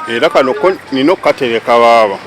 Era kano ko nina okukatereka baaba.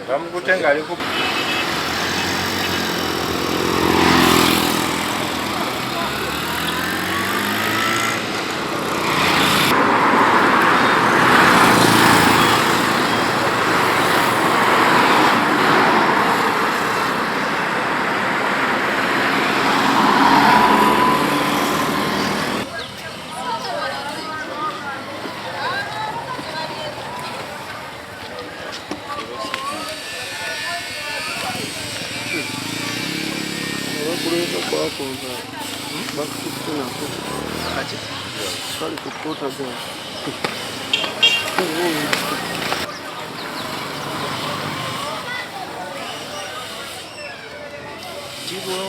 Bamukute ng'ali ku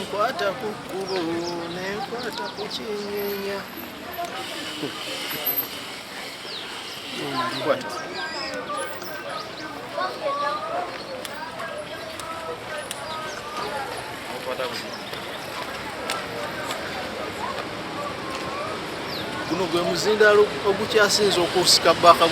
Nkwata ku kkubo ne nkwata ku kinyeenya. Kwata. Guno gwe muzindaalo ogukyasinze okusika bbaaka.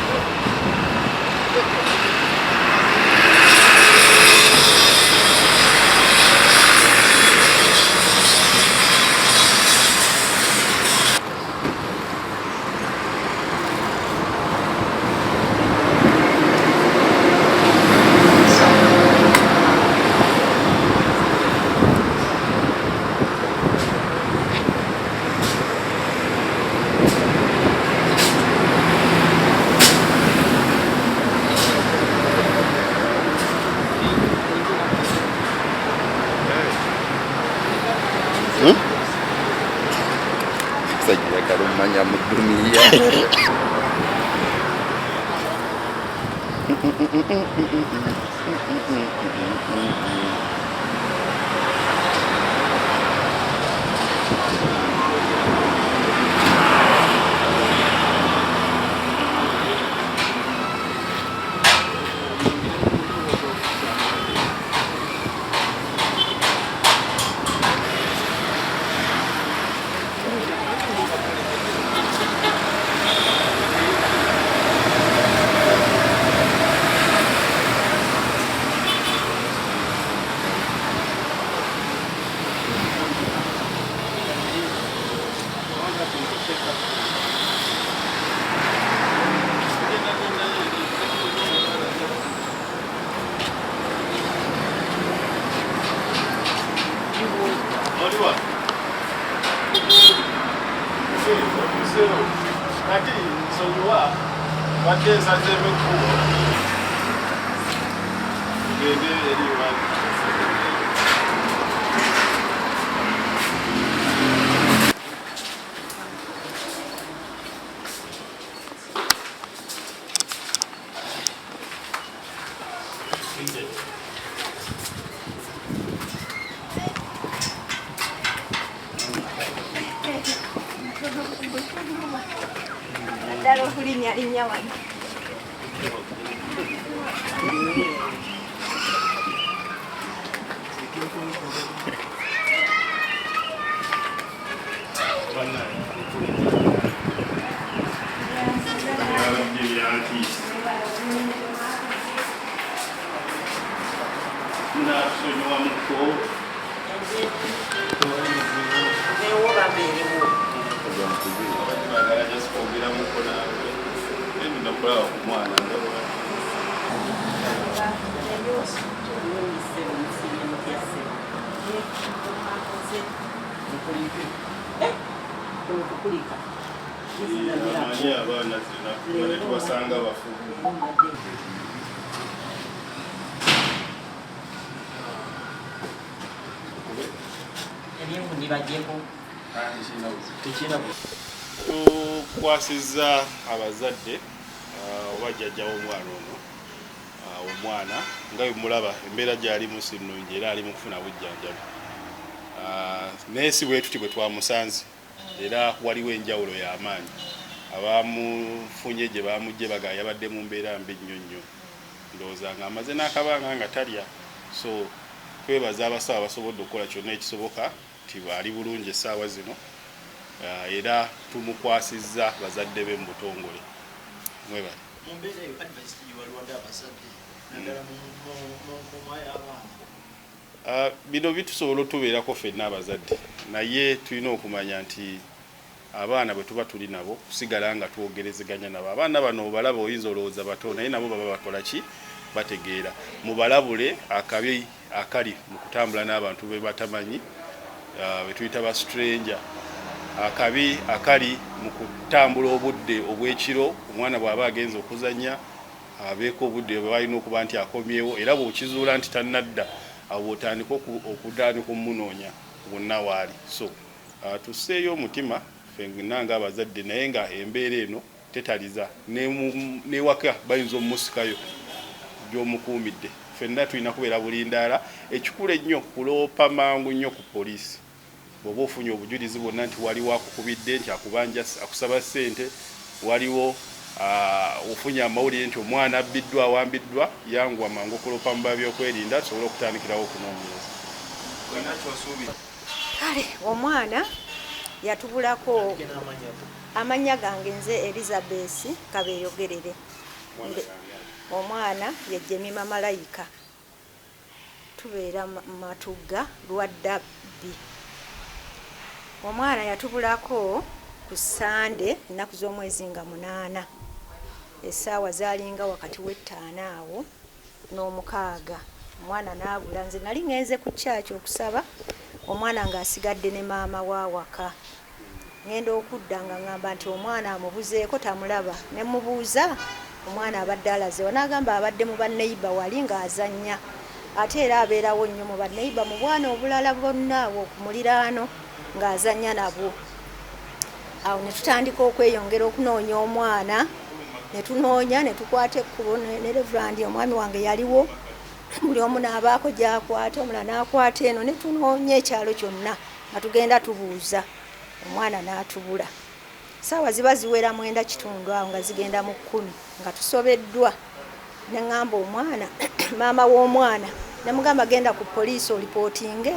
Musajja yagala omumanya mu dduniya. Kati nsonyiwa badde nsazeemu ekkubo tugende eri Uganda. Naddala okulinnya linnya wano. Munatusonyiwamuko. Bagala just kwogeramuko naawe. Nina kulaba ku mwana ndaba. Amanyi abaana zina ne tubasanga bafu. Ebyenvu ndibagyeko. Tekirina. Tukwasizza abazadde oba jjajja w'omwana ono. Omwana nga bwe mulaba embeera gy'alimu si nnungi era ali mu kufuna bujjanjabi, naye si bwe tuti bwe twamusanze, era waliwo enjawulo y'amaanyi. Abamufunye gye bamugye baga yabadde mu mbeera mbi nnyo nnyo, ndowooza ng'amaze n'akabanga nga talya. So twebaza abasawo abasobodde okukola kyonna ekisoboka nti ali bulungi essaawa zino. Era tumukwasizza bazadde be mu butongole. Mwebale. Mu mbeera eyo, advice ki gyewaliwadde abazadde, naddala mu nkuuma y'abaana? Bino bitusobola otubeerako ffenna abazadde, naye tulina okumanya nti abaana bwe tuba tuli nabo, kusigala nga twogerezeganya nabo. Abaana bano obalaba oyinza olowooza bato, naye nabo baba bakola ki, bategeera. Mubalabule akabi akali mu kutambula n'abantu be batamanyi, be tuyita ba stranger, akabi akali mu kutambula obudde obw'ekiro. Omwana bw'aba agenze okuzannya, abeeko obudde bwe balina okuba nti akomyewo, era bw'okizuula nti tannadda, awo bw'otandika okutandika omunoonya wonna waali. So tusseeyo omutima ffenna ng'abazadde, naye nga embeera eno tetaliza. N'ewaka bayinza omumusikayo gy'omukuumidde. Ffenna tulina kubeera bulindaala. Ekikulu ennyo, kuloopa mangu nnyo ku poliisi bw'oba ofunye obujulizi bwonna nti waliwo akukubidde nti akubanja, akusaba ssente, waliwo ofunye amawulire nti omwana abbiddwa, awambiddwa, yanguwa mangu okuloopa mu babyokwerinda tusobole okutandikirawo okunoonyereza. Olina kyosuubira? Kale omwana yatubulako. Amannya gange nze Elizabeth Kabeeyogerere. Omwana ye Jemima Malayika. Tubeera Matugga, Lwadda B. Omwana yatubulako ku Sande, ennaku z'omwezi nga 8, essaawa zaalinga wakati w'ettaano awo n'omukaaga. Omwana n'abula. Nze nali ŋŋenze ku kyaki okusaba, omwana ng'asigadde ne maama wa waka. Ŋŋenda okudda nga ŋŋamba nti omwana amubuzeeko, tamulaba. Ne mubuuza omwana abadde alazeewa, n'agamba abadde mu banneiba wali ng'azannya, ate era abeerawo nnyo mu banneiba, mu bwana obulala bwonna awo ku muliraano ng'azannya nabwo. Awo ne tutandika okweyongera okunoonya omwana, ne tunoonya, ne tukwata ekkubo ne Reverand omwami wange yaliwo, buli omu n'abaako gy'akwata, omulala n'akwata eno, ne tunoonya ekyalo kyonna nga tugenda tubuuza. Omwana n'atubula. Saawa ziba ziwera 9:15 awo nga zigenda mu 10, nga tusobeddwa. Ne ŋŋamba omwana, maama w'omwana, ne mugamba, "Genda ku poliisi olipootinge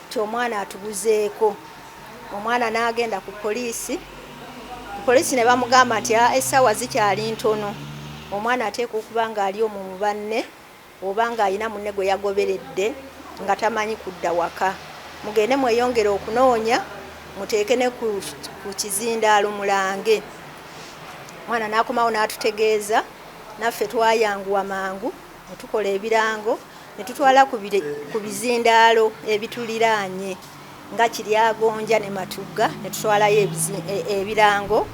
nti omwana atubuzeeko." Omwana n'agenda ku poliisi. Ku poliisi ne bamugamba nti, "Ah, essaawa zikyali ntono, omwana ateekwa okuba ng'ali omwo mu banne oba ng'alina munne gwe yagoberedde nga tamanyi kudda waka. Mugende mweyongere okunoonya, muteeke ne ku kizindaalo mulange." Omwana n'akomawo n'atutegeeza. Naffe twayanguwa mangu ne tukola ebirango ne tutwala ku bizindaalo ebituliraanye nga Kiryagonja ne Matugga, ne tutwalayo ebirango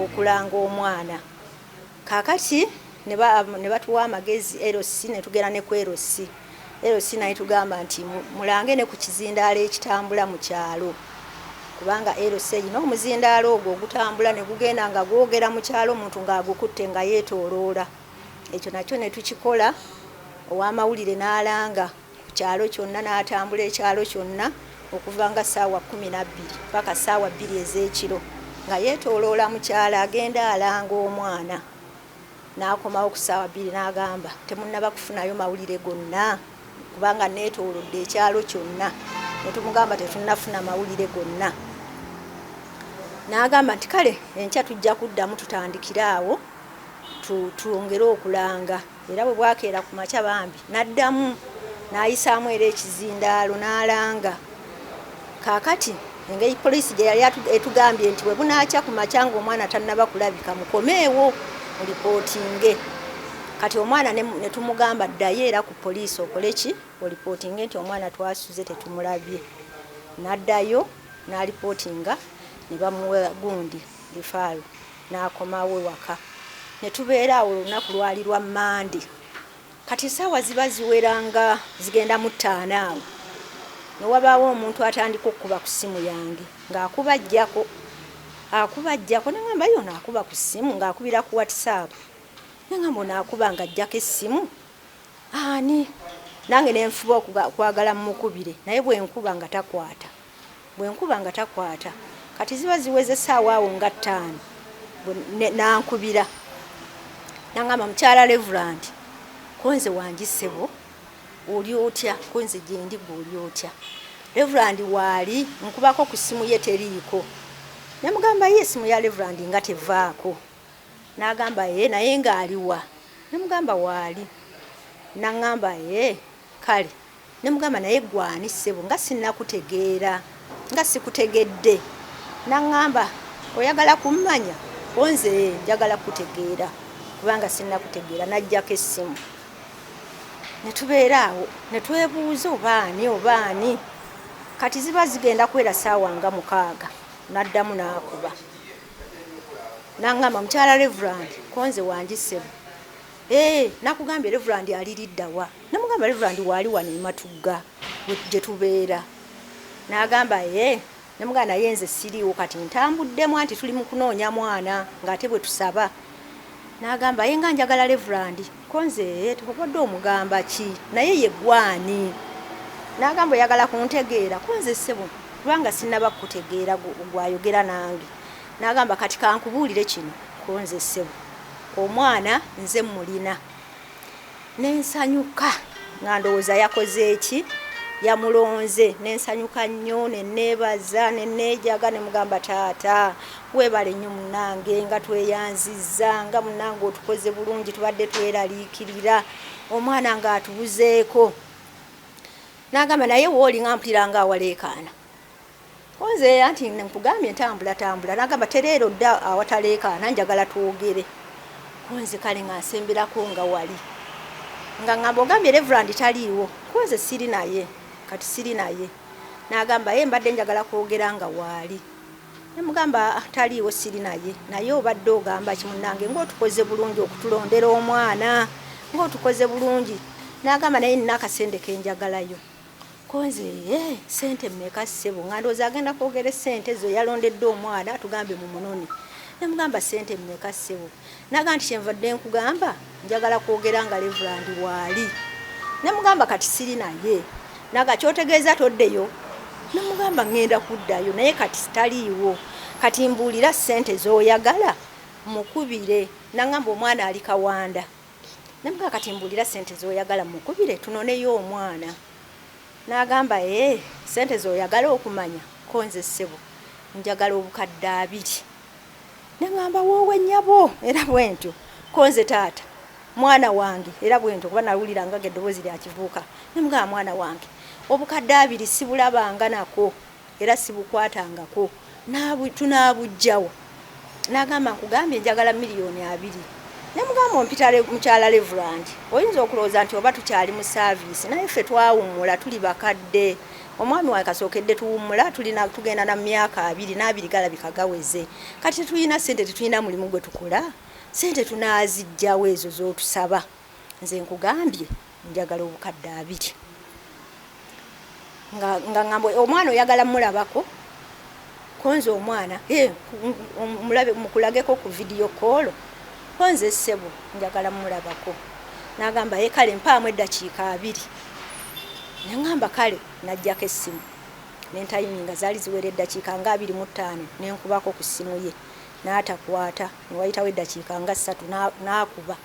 okulanga omwana. Kaakati ne batuwa amagezi LC, ne tugenda ne ku LC. LC naye tugamba nti mulange ne ku kizindaalo ekitambula mu kyalo, kubanga LC erina omuzindaalo ogwo ogutambula ne gugenda nga gwogera mu kyalo, omuntu ng'agukutte nga yeetooloola. Ekyo nakyo ne tukikola. Ow'amawulire n'alanga ku kyalo kyonna, n'atambula ekyalo kyonna okuva nga ssaawa 12 paka ssaawa 2 ez'ekiro nga yeetooloola mu kyalo, agenda alanga omwana. N'akomawo ku ssaawa 2 n'agamba, "Temunnaba kufunayo mawulire gonna, kubanga neetoolodde ekyalo kyonna." Ne tumugamba, "Tetunnafuna mawulire gonna." N'agamba nti, "Kale, enkya tujja kuddamu tutandikire awo, twongere okulanga." Era bwe bwakeera ku makya, bambi n'addamu n'ayisaamu era ekizindaalo n'alanga. Kaakati engeri poliisi gye yali etugambye nti bwe bunaakya ku makya ng'omwana tannaba kulabika, mukomeewo mulipootinge. Kati omwana ne tumugamba, "Ddayo era ku poliisi okole ki, olipootinge nti omwana twasuze tetumulabye." N'addayo n'alipootinga, ne bamuwa gundi referral, n'akomawo waka. Ne tubeera awo. Olunaku lwali lwa Mande. Kati essaawa ziba ziwera nga zigenda mu 5 awo. Ne wabaawo omuntu atandika okukuba ku ssimu yange ng'akuba ajjako, akuba ajjako. Ne ŋŋamba ye ono akuba ku ssimu ng'akubira ku WhatsApp. Ne ŋŋamba ono akuba ng'ajjako essimu ani? Nange ne nfuba okwagala mmukubire, naye bwe nkuba nga takwata, bwe nkuba nga takwata. Kati ziba ziweze essaawa awo nga 5 n'ankubira n'aŋŋamba, mukyala Reverend, ko nze wangi ssebo, oli otya? Ko nze gyendi, gwe oli otya? Reverend waali? Nkubako ku ssimu ye teriiko. Ne mugamba ye essimu ya Reverend nga tevaako. N'agamba ye naye ng'aliwa? Ne mugamba waali. N'aŋŋamba ye kale. Ne mugamba naye gwani ssebo, nga sinnakutegeera, nga sikutegedde. N'aŋŋamba oyagala kummanya? Ko nze njagala kutegeera kubanga sinnakutegeera. N'aggyako essimu. Ne tubeera awo ne twebuuza obaani obaani. Kati ziba zigenda kuwera ssaawa nga 6, n'addamu n'akuba. N'aŋŋamba mukyala Reverend, ko nze wangi ssebo. Nakugambye Reverend aliridda wa? Ne mugamba Reverend waali wano e Matugga gye tubeera. N'agamba ne mugamba naye nze siriiwo kati ntambuddemu anti tuli mu kunoonya mwana ng'ate bwe tusaba. N'agamba ye nga njagala Reverend, ko nze obadde omugamba ki? Naye ye gwani? N'agamba oyagala kuntegeera, ko nze ssebo kubanga sinnaba kukutegeera gwayogera nange. N'agamba kati kankubuulire kino, ko nze ssebo omwana nze mmulina. Ne nsanyuka nga ndowooza yakoze eki, yamulonze. Ne nsanyuka nnyo, ne neebaza, ne neejaga, ne mugamba taata weebale nnyo munnange, nga tweyanzizza, nga munnange otukoze bulungi, tubadde tweraliikirira omwana ng'atubuzeeko. N'agamba naye wooli nga mpulira nga awaleekaana. Nze anti nkugambye ntambula tambula. N'agamba tereero dda awataleekaana, njagala twogere. Nze kale nga nsemberako nga wali. Nga ŋŋamba ogambye Reverend taliiwo, ko nze siri naye, kati siri naye. N'agamba ye mbadde njagala kwogera nga waali. Ne mugamba taliiwo siri naye, naye obadde ogamba ki munnange ng'otukoze bulungi okutulondera omwana, ng'otukoze bulungi. N'agamba naye nina akasente ke njagalayo. Ko nze ssente mmeka ssebo? Nga ndowooza agenda kwogera essente ezo yalondedde omwana atugambe mu munoni. Ne mugamba ssente mmeka ssebo? N'agamba nti kyenvadde nkugamba njagala kwogera nga Reverend waali. Ne mugamba kati siri naye. N'agamba ky'otegeeza toddeyo? Ne mugamba ŋŋenda kuddayo naye kati taliiwo. Kati mbuulira ssente z'oyagala mukubire. N'aŋŋamba omwana ali Kawanda. Ne mugamba kati mbuulira ssente z'oyagala mukubire tunoneyo omwana. N'agamba ssente z'oyagala okumanya, ko nze ssebo njagala obukadde 2. Ne ŋŋamba woowe nnyabo, era bwe ntyo, ko nze taata mwana wange, era bwe ntyo kuba nawulira nga eddoboozi lya kivuuka. Ne mugamba mwana wange obukadde 2 sibulabanga nako era sibukwatangako, tunaabuggyawa? N'agamba nkugambye njagala 2,000,000. Ne mugamba ompita mukyala Reverend, oyinza okulowooza nti oba tukyali mu saaviisi, naye ffe twawummula tuli bakadde. Omwami wange kasookedde tuwummula, tugenda na myaka 2 n'abiri galabika gaweze. Kati tetulina ssente, tetulina mulimu gwe tukola, ssente tunaaziggyawo ezo z'otusaba. Nze nkugambye njagala obukadde 2. Nga ŋŋamba omwana oyagala mmulabako, ko nze omwana mulabe mukulageko ku video call, ko nze ssebo njagala mmulabako. N'agamba ye kale mpaamu eddakiika 2. Ne ŋŋamba kale, n'aggyako essimu. Ne ntayiminga zaali ziwera eddakiika nga 25, ne nkubako ku ssimu ye. N'atakwata, ne wayitawo eddakiika nga 3 n'akuba.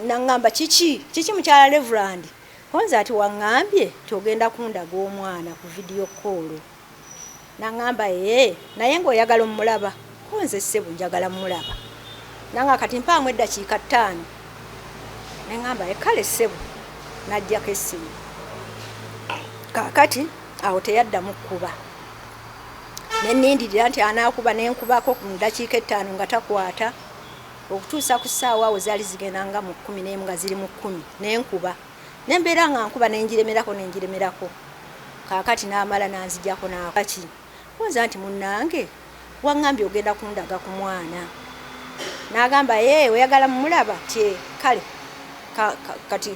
N'aŋŋamba kiki? Kiki mukyala Reverend? Ko nze ati waŋŋambye nti ogenda kundaga omwana ku video call. N'aŋŋamba naye ng'oyagala omulaba. Ko nze ssebo njagala mmulaba. N'aŋŋamba kati mpaamu eddakiika 5. Ne ŋŋamba kale ssebo, n'aggyako essimu. Kaakati awo teyaddamu kkuba. Ne nnindirira nti anaakuba, ne nkubako mu ddakiika 5 nga takwata. Okutuusa ku ssaawa awo zaali zigenda nga mu 11 nga ziri mu 10, ne nkuba. Ne mbeera nga nkuba ne ngiremerako, ne ngiremerako. Kaakati n'amala n'anzigyako n'akaki. Ko nze nti munnange waŋŋambye ogenda kundaga ku mwana. N'agamba oyagala mmulaba? Kye kale kati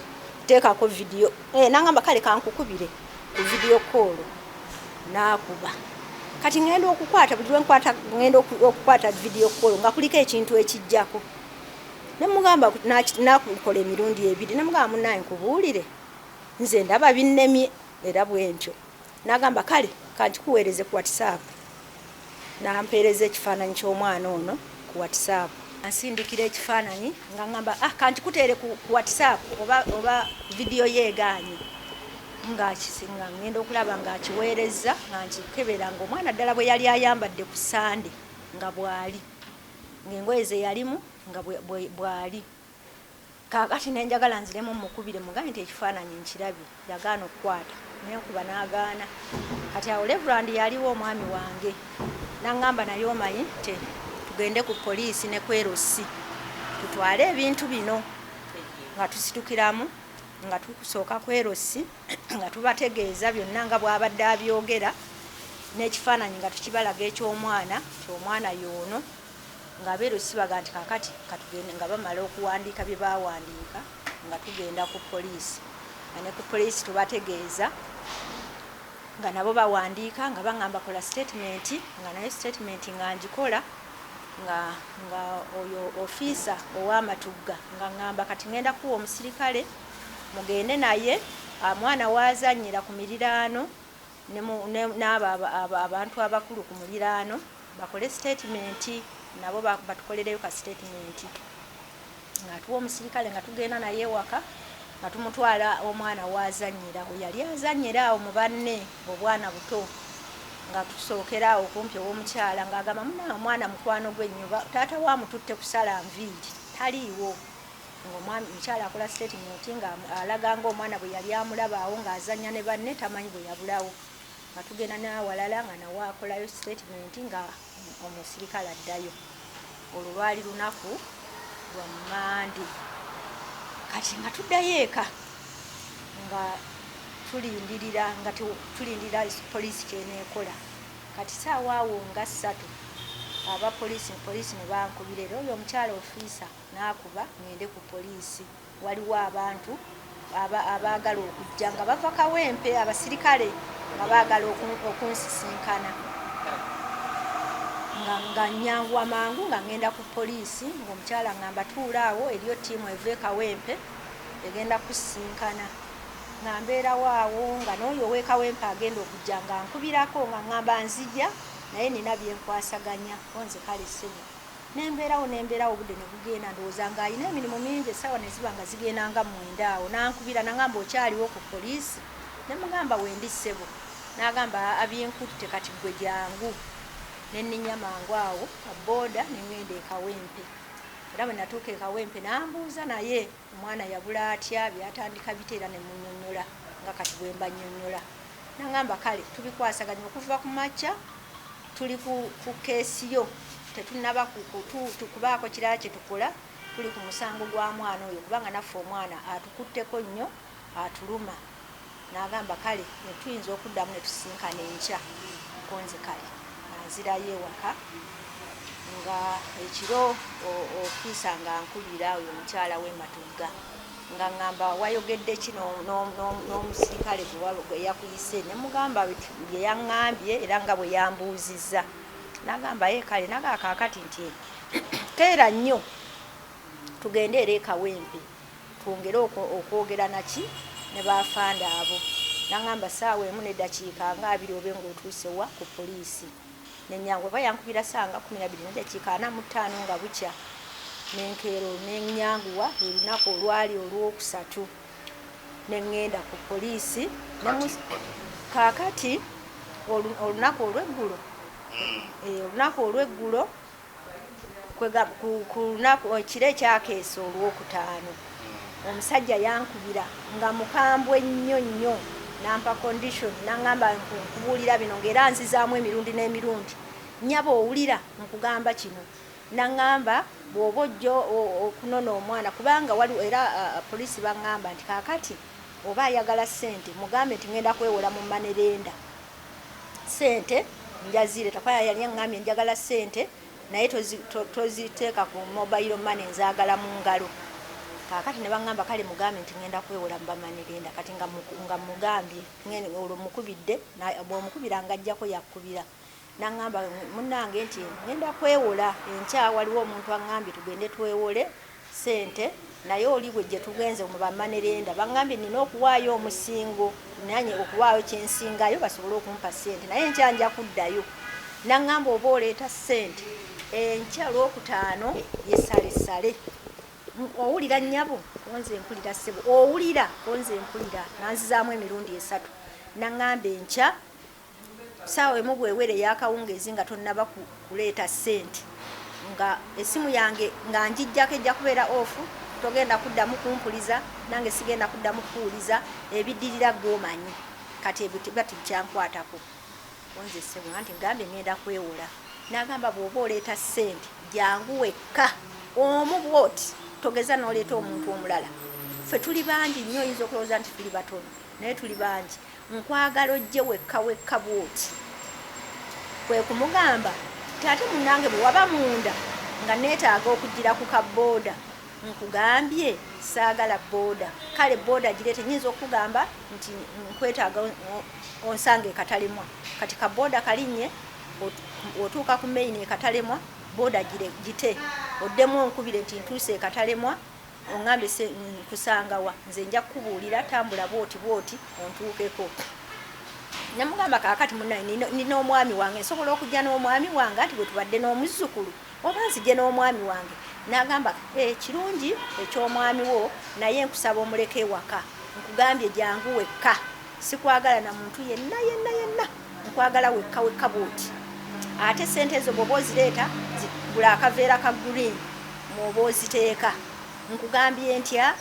teekako vidiyo. N'aŋŋamba kale kankukubire. ku video call n'akuba. Kati ŋŋenda okukwata, buli lwe nkwata ŋŋenda okukwata video call nga kuliko ekintu ekijjako. Ne mugamba nakukola emirundi ebiri, ne mugamba munnaye nkubuulire, nze ndaba binnemye era bwe ntyo. N'agamba kale kankikuweereze ku WhatsApp. N'ampeereza ekifaananyi ky'omwana ono ku WhatsApp. Ansindikira ekifaananyi nga ŋŋamba ah kankikuteere ku WhatsApp oba vidiyo ye egaanye. Nga ŋŋenda okulaba ng'akiweerezza nga nkikebera ng'omwana ddala bwe yali ayambadde ku Ssande nga bw'ali, ng'engoye ze yalimu nga bw'ali. Kaakati ne njagala nziremu mmukubire mugambe nti ekifaananyi nkirabye, yagaana okukwata ne nkuba n'agaana. Kati awo Reverand yaliwo omwami wange n'aŋŋamba naye omanyi nti tugende ku poliisi ne ku LC tutwale ebintu bino, nga tusitukiramu nga tusooka ku LC nga tubategeeza byonna nga bw'abadde abyogera n'ekifaananyi nga tukibalaga eky'omwana nti omwana y'ono, nga abeeru sibaga nti kaakati katugende, nga bamala okuwandiika bye baawandiika nga tugenda ku poliisi, nga ne ku poliisi tubategeeza nga nabo bawandiika nga baŋŋamba kola statement, nga nayo statement nga ngikola, nga oyo ofiisa ow'amatugga nga ŋŋamba kati ŋŋenda kuwa omusirikale mugende naye omwana waazannyira ku miriraano n'abo abantu abakulu ku muliraano bakole statement, nabo batukolereyo ka statement. Ng'atuwa omusirikale nga tugenda naye ewaka nga tumutwala omwana waazannyira, we yali azannyira awo mu banne obwana buto, nga tusookera awo kumpi ow'omukyala ng'agamba munange omwana mukwano gwe nnyo, taata we amututte kusala nviiri taliiwo. Ng'omwami mukyala akola statement nga alaga ng'omwana bwe yali amulaba awo ng'azannya ne banne tamanyi bwe yabulawo. Nga tugenda n'awalala nga nawe akolayo statement nga omusirikale addayo. Olwo lwali lunaku lwa Mmande. Kati nga tuddayo eka nga tulindirira nga tulindira poliisi ky'eneekola. Kati ssaawa awo nga 3 aba poliisi ne bankubira, era oyo omukyala ofiisa n'akuba ŋŋende ku poliisi. Waliwo abantu abaagala okujja nga bava Kawempe, abasirikale nga baagala okunsisinkana. Nga nnyanguwa mangu nga ŋŋenda ku poliisi, ng'omukyala ŋŋamba tuula awo eriyo ttiimu eva e Kawempe egenda kusisinkana. Nga mbeerawo awo nga n'oyo ow'e Kawempe agenda okujja nga nkubirako nga ŋŋamba nzija naye nina bye nkwasaganya, ko nze kale ssebo. Nembeerawo obudde ne bugenda, ndowooza ng'alina emirimu mingi, essaawa ne ziba nga zigenda nga 9 awo. N'ankubira n'aŋŋamba okyaliwo ku poliisi? Ne mugamba wendi ssebo. N'agamba abinkutte kati ggwe jangu. Ne nninnya mangu awo ka booda ne ŋŋenda e Kawempe. Era bwe natuuka e Kawempe n'ambuuza naye omwana yabula atya, byatandika bitya, era ne munnyonnyola nga kati bwe mba nnyonnyola. N'aŋŋamba kale tubikwasaganya okuva ku makya tuli ku keesi yo, tetunnaba kubaako kirala kye tukola, tuli ku musango gwa mwana oyo kubanga naffe omwana atukutteko nnyo atuluma. N'agamba kale tuyinza okuddamu ne tusisinkana enkya. Ko nze kale nga nzirayo ewaka, nga ekiro ofiisa nga nkubira oyo omukyala w'e Matugga nga ŋŋamba wayogedde ki n'omusirikale gwe yakuyise. Ne mugamba bye yaŋŋambye era nga bwe yambuuzizza. N'agamba ye kale, n'agamba kaakati nti keera nnyo tugende era e Kawempe twongere okwogera naki ne baafande abo. N'aŋŋamba 1:20 obe ng'otuuse wa ku poliisi. Ne nnyanguwa, kuba yankubira ssaawa nga 12:45 nga bukya. Nenkeera ne nnyanguwa lwe lunaku olwali olwokusatu ne ŋŋenda ku poliisi. Kaakati olunaku olw'eggulo, olunaku olw'eggulo ku lunaku ekiro ekyakeesa olwokutaano, omusajja yankubira nga mukambwe nnyo nnyo, n'ampa condition n'aŋŋamba nkubuulira bino ng'era nzizaamu emirundi n'emirundi. Nnyabo owulira nkugamba kino. N'aŋŋamba bw'oba ojja okunona omwana, kubanga waliwo era poliisi baŋŋamba nti kaakati oba ayagala ssente mugambe nti ŋŋenda kwewola mu manerenda ssente njazireeta, kuba yali aŋŋambye njagala ssente naye toziteeka ku mobile money, nzaagala mu ngalo. Kaakati ne baŋŋamba kale mugambe nti ŋŋenda kwewola mu bamanirenda. Kati nga mugambye olwo mukubidde, bw'omukubira ng'ajjako yakkubira. N'aŋŋamba munnange nti ŋŋenda kwewola enkya, waliwo omuntu aŋŋambye tugende twewole ssente, naye oli bwe gye tugenze mu bamanirenda baŋŋambye nnina okuwaayo omusingo, nanye okuwaayo kyensingayo basobole okumpa ssente, naye enkya nja kuddayo. N'aŋŋamba oba oleeta ssente enkya Lwokutaano ye ssalessale. Owulira nnyabo? Konze mpulira ssebo. Owulira? Konze mpulira. Nanzizaamu emirundi 3. N'aŋŋamba enkya ssaawa emu bw'ewera ey'akawungeezi nga tonnaba kuleeta ssente, nga essimu yange nga ngiggyako ejja kubeera off, togenda kuddamu kumpuliza, nange sigenda kuddamu kukuwuliza, ebiddirira ggw'omanyi. Kati ebyo biba tebikyankwatako. Konze ssebo anti ngambye ŋŋenda kwewola. N'agamba bw'oba oleeta ssente jangu wekka omu bw'oti, togeza n'oleeta omuntu omulala. Ffe tuli bangi nnyo, oyinza okulowooza nti tuli batono, naye tuli bangi. Nkwagala ojje wekka wekka bw'oti. Kwe kumugamba nti ate munnange bwe waba munda nga neetaaga okugira ku ka bbooda, nkugambye saagala bbooda. Kale bbooda gireete, nnyinza okukugamba nti nkwetaaga onsange e Katalemwa. Kati ka bbooda kalinnye, otuuka ku main e Katalemwa, bbooda gite, oddemu onkubire nti ntuuse e Katalemwa, oŋŋambe nkusanga wa, nze nja kukubuulira, tambula bw'oti bw'oti ontuukeko. Namugamba kaakati munnaye nina omwami wange, nsobola okujja n'omwami wange anti bwe tubadde n'omuzzukulu, oba nzije n'omwami wange. N'agamba kirungi eky'omwami wo, naye nkusaba omuleke ewaka, nkugambye jangu wekka, sikwagala na muntu yenna yenna yenna, nkwagala wekka wekka bw'oti. Ate ssente ezo bw'oba ozireeta gula akaveera ka green mw'oba oziteeka. Nkugambye ntya?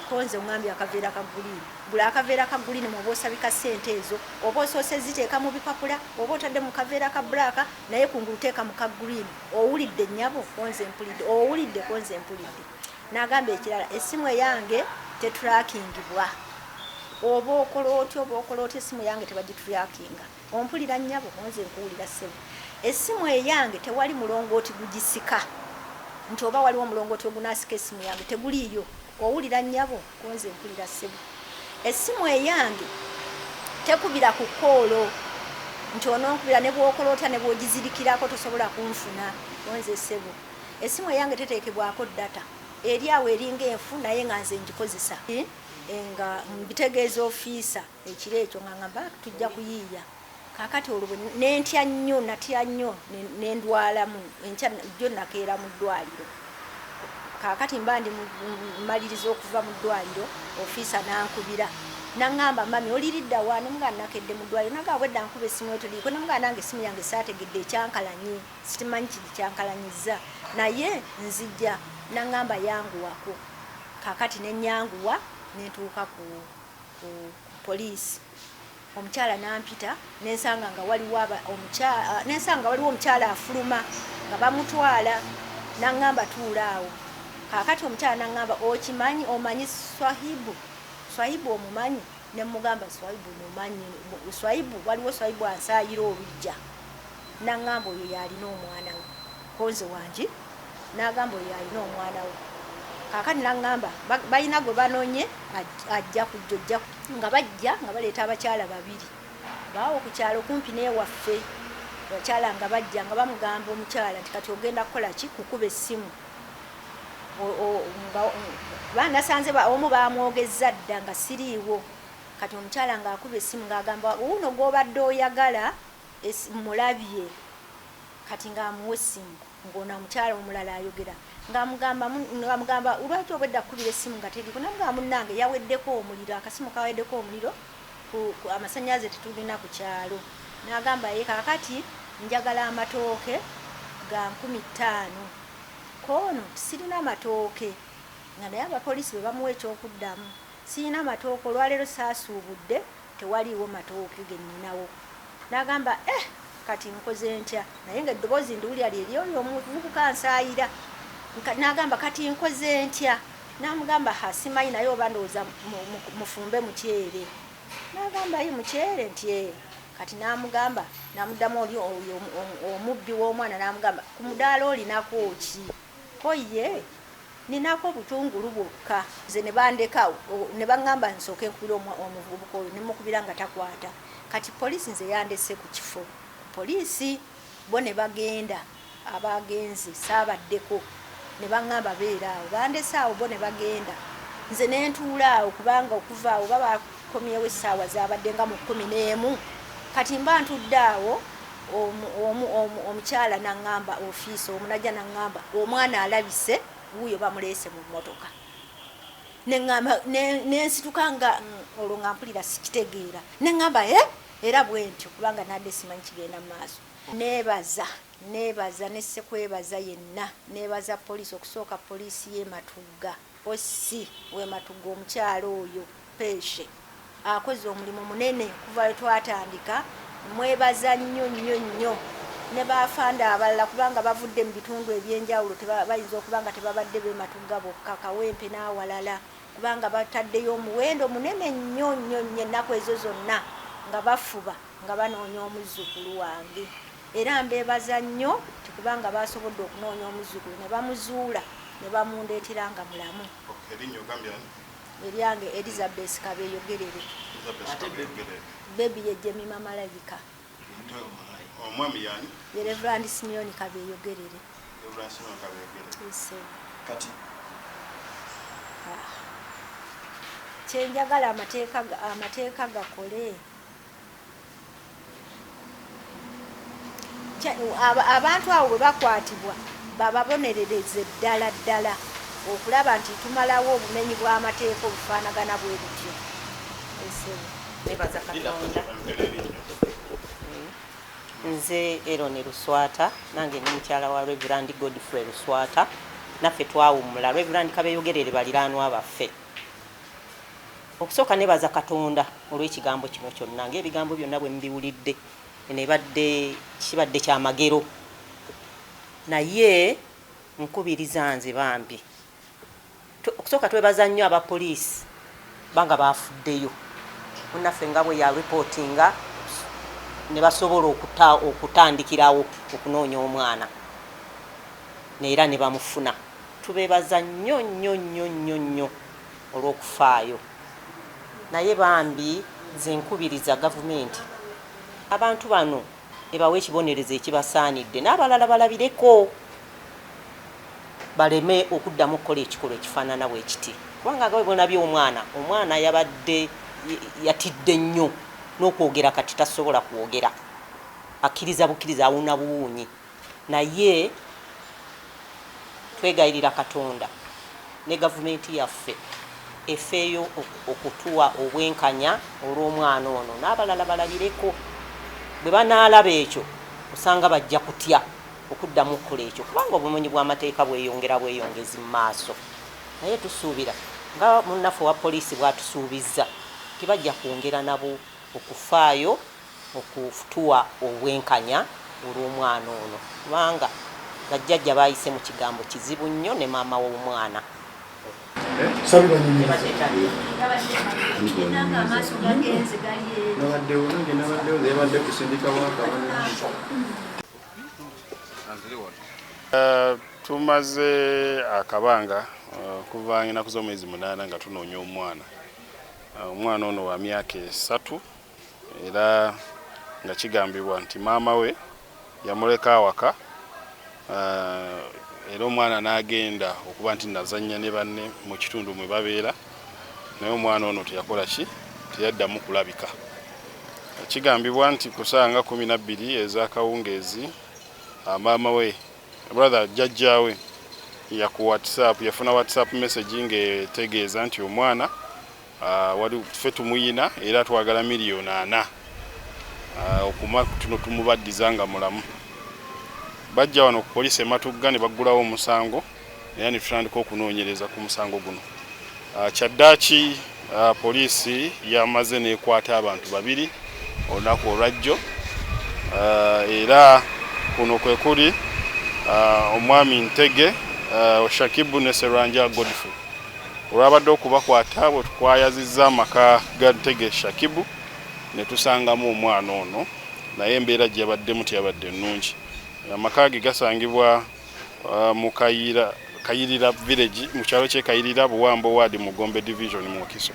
Konze oŋŋambye akaveera ka green. Gula akaveera ka green mw'oba osabika ssente ezo, oba osoose ziteeka mu bipapula, oba otadde mu kaveera ka black, naye kungulu teeka mu ka green. Owulidde nnyabo? Konze mpulidde. Owulidde? Konze mpulidde. N'agamba ekirala, essimu eyange tetrackingibwa. Oba okola otya, oba okola otya, essimu yange tebagitrackinga. Ompulira nnyabo? Konze nkuwulira ssebo. Essimu eyange tewali mulongooti gugisika, nti oba waliwo omulongooti ogunaasika essimu yange, teguliiyo. Owulira nnyabo? Konze mpulira ssebo. Essimu eyange tekubira ku kkoolo, nti ononkubira ne bw'okola otya ne bw'ogizirikirako tosobola kunfuna. Konze ssebo. Essimu eyange teteekebwako data, eri awo eringa enfu, naye nga nze ngikozesa. Nga mbitegeeza ofiisa ekiro ekyo nga ngamba tujja kuyiiya. Kaakati olwo nentya nnyo, natya nnyo, nendwalamu enkya jjo nakeera mu ddwaliro. Kaakati mba ndi mmaliriza okuva mu ddwaliro, ofiisa n'ankubira n'aŋŋamba mami oliridda wa? Ne mugamba nakedde mu ddwaliro. N'agamba bwedda nkuba essimu yo teriiko. Ne mugamba nange essimu yange saategedde ekyankalanye, sikimanyi kiri kyankalanyizza, naye nzija. N'aŋŋamba yanguwako. Kaakati ne nnyanguwa ne ntuuka ku poliisi. Omukyala n'ampita ne nsanga nga waliwo nensanga waliwo omukyala afuluma nga bamutwala, n'aŋŋamba tuula awo. Kaakati omukyala n'aŋŋamba okimanyi, omanyi Swahibu? Swahibu omumanyi? Ne mmugamba Swahibu mumanyi, Swahibu waliwo Swahibu ansaayira oluggya. N'aŋŋamba oyo y'alina omwana we. Konze wangi? N'agamba oyo y'alina omwana we. Kaakati n'aŋŋamba balina gwe banonye ajja kujja, ojja nga bajja nga baleeta abakyala babiri baawo ku kyalo kumpi n'ewaffe. Abakyala nga bajja nga bamugamba omukyala nti kati ogenda kukola ki? Kukuba essimu. Nasanze omu baamwogezza dda nga siriiwo. Kati omukyala ng'akuba essimu ng'agamba wuuno gw'obadde oyagala mulabye. Kati ng'amuwa essimu ng'ono omukyala omulala ayogera ng'amugamba lwaki obwedda kukubira essimu nga teriiko. Namugamba munnange yaweddeko omuliro, akasimu kaweddeko omuliro, amasannyalaze tetulina ku kyalo. N'agamba ye kaakati njagala amatooke ga 5000. Koono sirina matooke, nga naye abapoliisi bwe bamuwa ekyokuddamu, sirina matooke olwaleero saasuubudde, tewaliiwo matooke ge nninawo. N'agamba kati nkoze ntya? Naye ng'eddoboozi ndiwulira lye ly'oyo omuvubuka ansaayira. N'agamba kati nkoze ntya? N'amugamba ha simanyi, naye oba ndowooza mufumbe muceere. N'agamba ye muceere nti Kati n'amugamba, n'amuddamu oli oyo omubbi w'omwana n'amugamba ku mudaala olinako ki? Ko ye Ninako obutungulu bwokka. Nze ne bandeka ne baŋŋamba nsooke nkubire omuvubuka oyo, ne mukubira nga takwata. Kati poliisi nze yandese ku kifo ku poliisi, bo ne bagenda. Abagenze saabaddeko ne baŋŋamba beera awo, bandese awo bo ne bagenda. Nze ne ntuula awo kubanga okuva awo baba bakomyewo essaawa zaabadde nga mu 11. Kati mba ntudde awo omukyala n'aŋŋamba, ofiisa omu n'ajja n'aŋŋamba omwana alabise, wuuyo bamuleese mu mmotoka. Ne ŋŋamba, ne nsituka nga olwo nga mpulira sikitegeera, ne ŋŋamba era bwe ntyo kubanga nadde simanyi kigenda mu maaso. Neebaza, neebaza ne ssekwebaza yenna, neebaza poliisi, okusooka poliisi y'e Matugga, OC w'e Matugga omukyala oyo Peeshe akoze omulimu munene okuva lwe twatandika, mwebaza nnyo nnyo nnyo ne baafande abalala kubanga bavudde mu bitundu eby'enjawulo, bayinza okuba nga tebabadde b'e Matugga bokka, Kawempe n'awalala, kubanga bataddeyo omuwendo munene nnyo nnyo nnyo ennaku ezo zonna nga bafuba nga banoonya omuzzukulu wange. Era mbeebaza nnyo nti kubanga baasobodde okunoonya omuzzukulu ne bamuzuula ne bamundeetera nga mulamu. Erinnya ogambye ani? Eryange Elizabeth Kabeeyogerere. Elizabeth Kabeeyogerere. Baby ye Jemima Malayika. Omwami y'ani? Ye Reverand Simeon Kabeeyogerere. Reverand Simeon Kabeeyogerere. Yes, sir. Kati Kye njagala amateeka gakole. Abantu abo bwe bakwatibwa bababonerereze ddala ddala okulaba nti tumalawo obumenyi bw'amateeka obufaanagana bwe butyo. Nebaza Katonda. Nze Eron Luswata, nange ndi mukyala wa Reverand Godfrey Luswata. Naffe twawummula Reverand Kabeeyogerere baliraanwa baffe. Okusooka nebaza Katonda olw'ekigambo kino kyonna, ng'ebigambo byonna bwe mubiwulidde, eno ebadde kibadde kya magero. Naye nkubiriza nze bambi, okusooka twebaza nnyo aba poliisi banga baafuddeyo munnaffe nga bwe yaripootinga ne basobola okutandikirawo okunoonya omwana era ne bamufuna. Tubeebaza nnyo nnyo nnyo nnyo nnyo olw'okufaayo. Naye bambi nze nkubiriza gavumenti abantu bano ebawe ekibonerezo ekibasaanidde n'abalala balabireko baleme okuddamu okukola ekikolwa ekifaanana bwe kiti, kubanga nga bwe bulabye omwana, omwana yabadde yatidde nnyo n'okwogera, kati tasobola kwogera, akkiriza bukkiriza, awuuna buwuunyi. Naye twegayirira Katonda ne gavumenti yaffe efeeyo okutuwa obwenkanya olw'omwana ono n'abalala balabireko. Bwe banaalaba ekyo osanga bajja kutya okuddamu okukola ekyo, kubanga obumenyi bw'amateeka bweyongera bweyongezi mu maaso. Naye tusuubira nga munnaffe owa poliisi bw'atusuubizza nti bajja kwongera nabo okufaayo okutuwa obwenkanya olw'omwana ono, kubanga bajjajja baayise mu kigambo kizibu nnyo ne maama w'omwana. Tumaze akabanga okuva ennaku z'omwezi 8 nga tunoonya omwana. Omwana ono wa myaka 3 era nga kigambibwa nti maama we yamuleka awaka, era omwana n'agenda okuba nti nazannya ne banne mu kitundu mwe babeera, naye omwana ono teyakola ki, teyaddamu kulabika. Kigambibwa nti ku ssaawa nga 12 ez'akawungeezi maama we, brother jjajjaawe ya ku WhatsApp yafuna WhatsApp message ng'etegeeza nti omwana wali ffe tumuyina era twagala 4 million okuma tuno tumubaddiza nga mulamu. Bajja wano ku poliisi e Matugga ne baggulawo omusango era ne tutandika okunoonyereza ku musango guno. Kyaddaaki poliisi yamaze n'ekwata abantu 2 olunaku olwajjo, era kuno kwe kuli omwami Ntege Shakibu ne Serwanja Godfrey. Olwabadde okubakwata bwe tukwayazizza amaka ga Ntege Shakibu ne tusangamu omwana ono, naye embeera gye yabaddemu teyabadde nnungi. Amaka ge gasangibwa mu Kayirira village, mu kyalo ky'e Kayirira, Buwambo ward, mu Gombe division, mu Wakiso,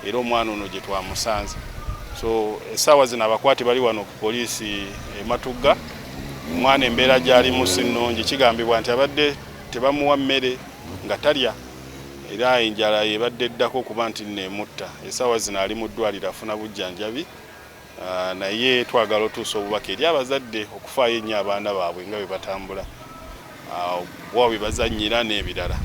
era omwana ono gye twamusanze. So essaawa zino abakwate bali wano ku poliisi e Matugga. Omwana embeera gy'alimu si nnungi, kigambibwa nti abadde tebamuwa mmere nga talya, era enjala ebadde eddako okuba nti nno emutta. Essaawa zino ali mu ddwaliro afuna bujjanjabi. Naye twagala otuusa obubaka eri abazadde okufaayo ennyo abaana baabwe nga bwe batambula, wa bwe bazannyira n'ebirala,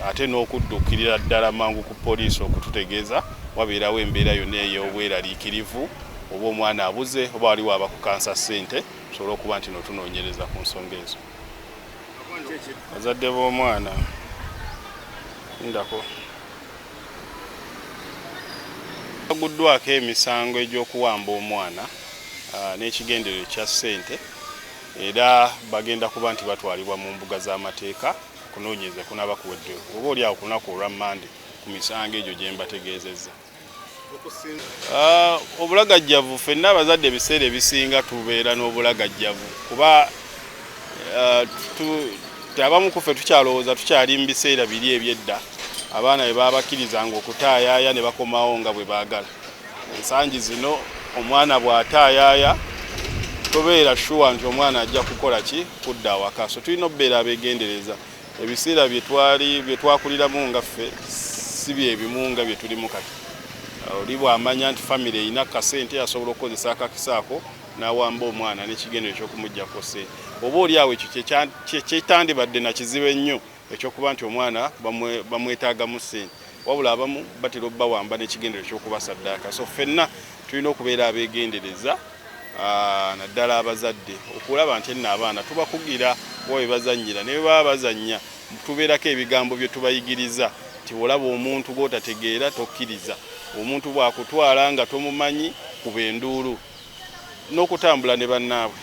ate n'okudduukirira ddala mangu ku poliisi okututegeeza wabeerawo embeera yonna ey'obweraliikirivu, oba omwana abuze, oba waliwo abakukansa ssente, tusobole okuba nti no tunoonyereza ku nsonga ezo. Bazadde b'omwana ndako baguddwako emisango egy'okuwamba omwana n'ekigendererwa ekya ssente, era bagenda kuba nti batwalibwa mu mbuga z'amateeka okunoonyereza kunaaba kuwedde, oba oli awo ku lunaku olwa Mmande, ku misango egyo gye mbategeezezza. Obulagajjavu, ffenna abazadde ebiseera ebisinga tubeera n'obulagajjavu, kuba abamu ku ffe tukyalowooza tukyali mu biseera biri ebyedda abaana bwe babakkirizanga okutaayaaya ne bakomawo nga bwe baagala. Ensangi zino omwana bw'ataayaaya tobeera sure nti omwana ajja kukola ki kudda awaka, so tulina okubeera abeegendereza. Ebiseera bye twali bye twakuliramu nga ffe si bye bimu nga bye tulimu kati. Oli bw'amanya nti famire erina kasente, asobola okukozesa akakisa ako n'awamba omwana n'ekigendererwa eky'okumuggyako ssente. Oba oli awo ekyo kyetandibadde na kizibu ennyo ekyokuba nti omwana bamwetaagamu ssente, wabula abamu batera obbawamba n'ekigendererwa ekyokubasaddaaka. So ffenna tulina okubeera abeegendereza, naddala abazadde, okulaba nti nno abaana tubakugira wa bwe bazannyira, ne bwe baba bazannya tubeerako ebigambo bye tubayigiriza nti olaba omuntu gw'otategeera tokkiriza, omuntu bw'akutwala nga tomumanyi kuba enduulu, n'okutambula ne bannaabwe.